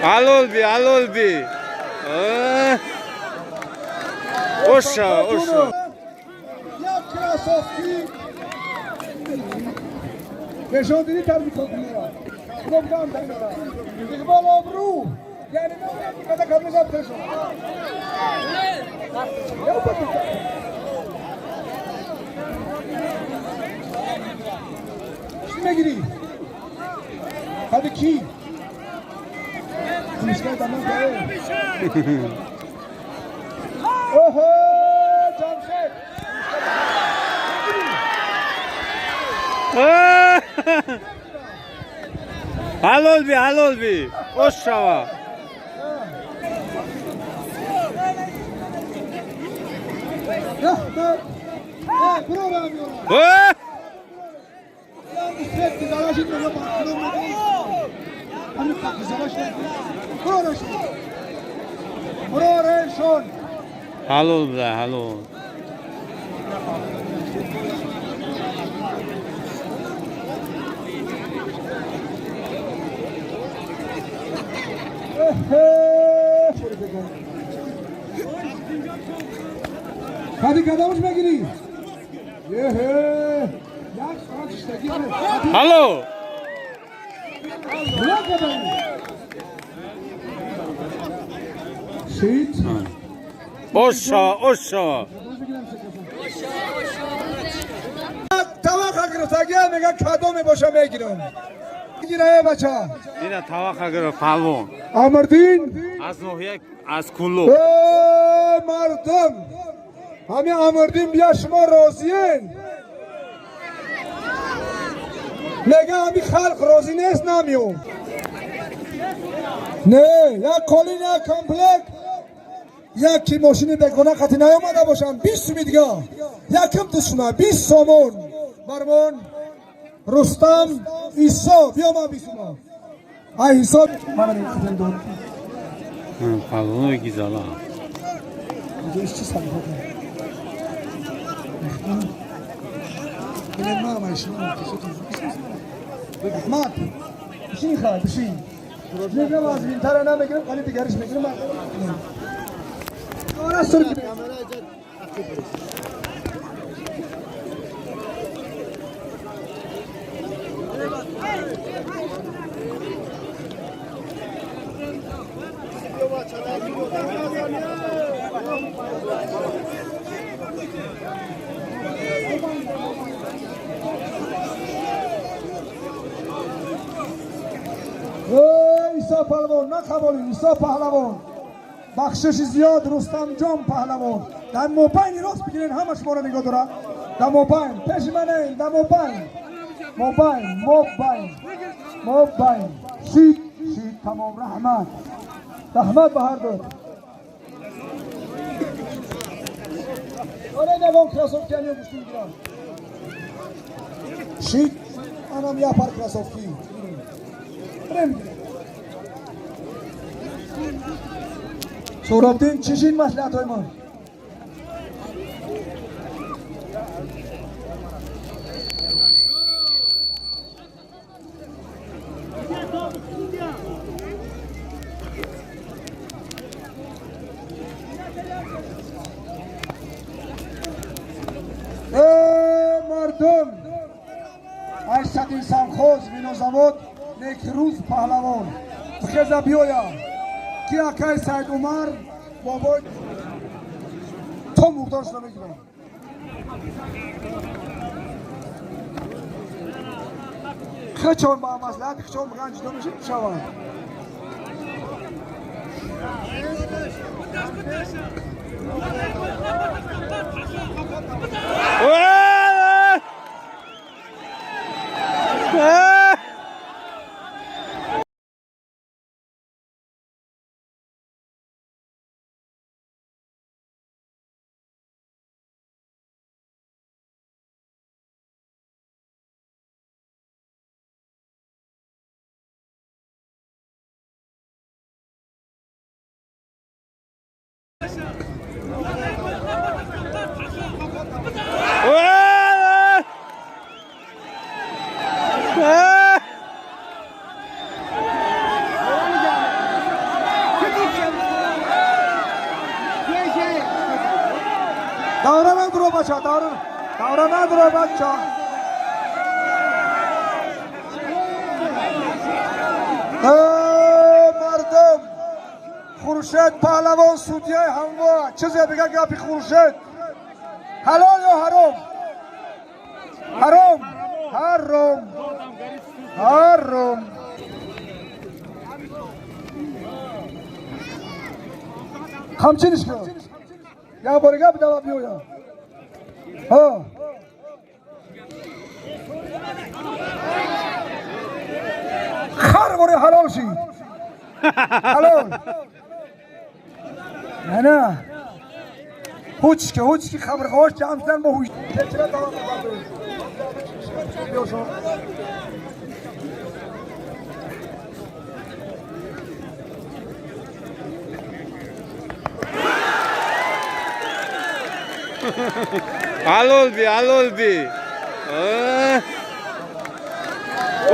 Алолби, алолби. Оша, оша. Як кроссовки. Нишон дидӣ тарзи кокунира. Гуфтам тамира. Иқбол обрӯ. Яъне када кабл пешон. Чӣ мегирӣ? Қади кӣ? Фурӯшгоҳи даман кае? Оҳо, Ҷамшед. Ҳалолби, ҳалолби. Ошава. Раҳмат. Бурорам ёра. Бурорашон. Ҳалол буда, ҳалол. Кади кадамш мегирӣ? Еҳе, як соат иштагӣ. Ҳало. Шит. Ошава, ошава. Тавақа гирифтагия мега кадоме боша мегирам. Гира бача. Ина тавақа гирифт палвон. Амрдин аз ноҳия аз Куллоб. Э мардум. Ҳами Амрдин бия шумо розиен? Мега ҳами халқ розӣ нест намиём. Не, як қолин, як комплект. Як ки мошини бегона қати наёмада бошам, 20 суми дига. Яким душма 20 сомон. Бармон Рустам Исо, биё ман 20 сума. Ай ҳисоб ман хидм дод. Палвонои гизала. Инҷо чӣ сабаб? Мат, бишин хай, бишин. Мегам аз винтара намегирам, қали дигариш мегирам. Ора сур. Исо паҳлавон, на қаболин, Исо паҳлавон. Бахшиши зиёд Рустамҷон паҳлавон. Дар мобайни рост бигирен, ҳама шуморо нигоҳ дорад. Дар мобайн, пеши манен, дар мобайн. Мобайн, мобайн, мобайн. Шид, шид, тамом, раҳмат. Раҳмат ба ҳар ду. Оре навон кроссовки аниё гӯшти мегирам. Шид, анам я пар кроссовки. Бирем. Суҳробдин, чӣ шид маслиҳатҳои ман? Э мардум, Айсадин Самхоз, винозавод, Некрӯз паҳлавон. Бихеза биёя. Ки акай Саид Умар бобой то муғдоршро мегирам. Хечон ба маслиҳати хечон мегӯянд ҷудо мешед шаванд. Давра надро бача, давра. Давра надро бача. Мардум, Хуршед паҳлавон судьяи ҳамво. Чизе бига гапи Хуршед. Ҳалол ё ҳаром? Ҳаром. Ҳаром. Ҳаром. Қамчиниш кун. Як бори гап дава биёя. Ҳа. Хар бори ҳалол шид. Ҳалол. Не, не. Ҳуч ки хабархош ҷамъ шудан бо ҳуч. Ҳалол би, ҳалол би.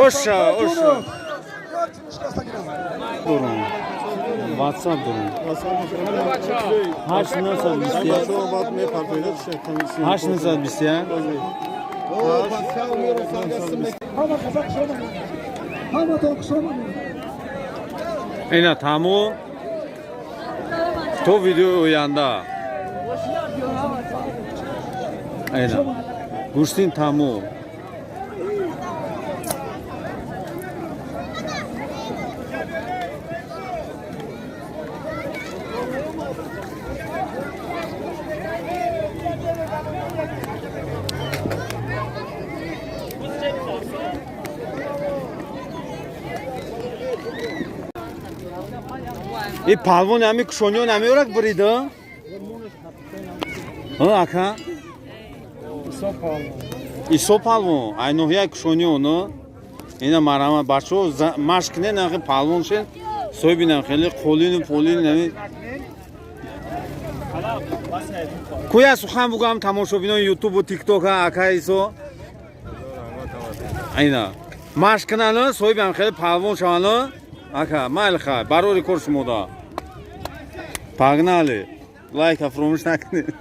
Оша, оша. Дорум. WhatsApp дорум. 821 821. Ина тамом. То видеои оянда. Ина. Гӯштин тамом. И палвон ами кушониён амиёрак бурида? Ака? Исо палвон, ай ноҳияи кушониён, ина марама бачаҳо машқ кунед, нахи палвон шен, соҳиби нам хеле қолину полин нами. Куя сухан бугам тамошобинони ютубу тиктока ака Исо? Ина. Машқ кунанд, соҳиби ам хеле палвон шаванд, ака, майли хай, барори кор шумода. Погнали. Лайка фаромӯш накунед.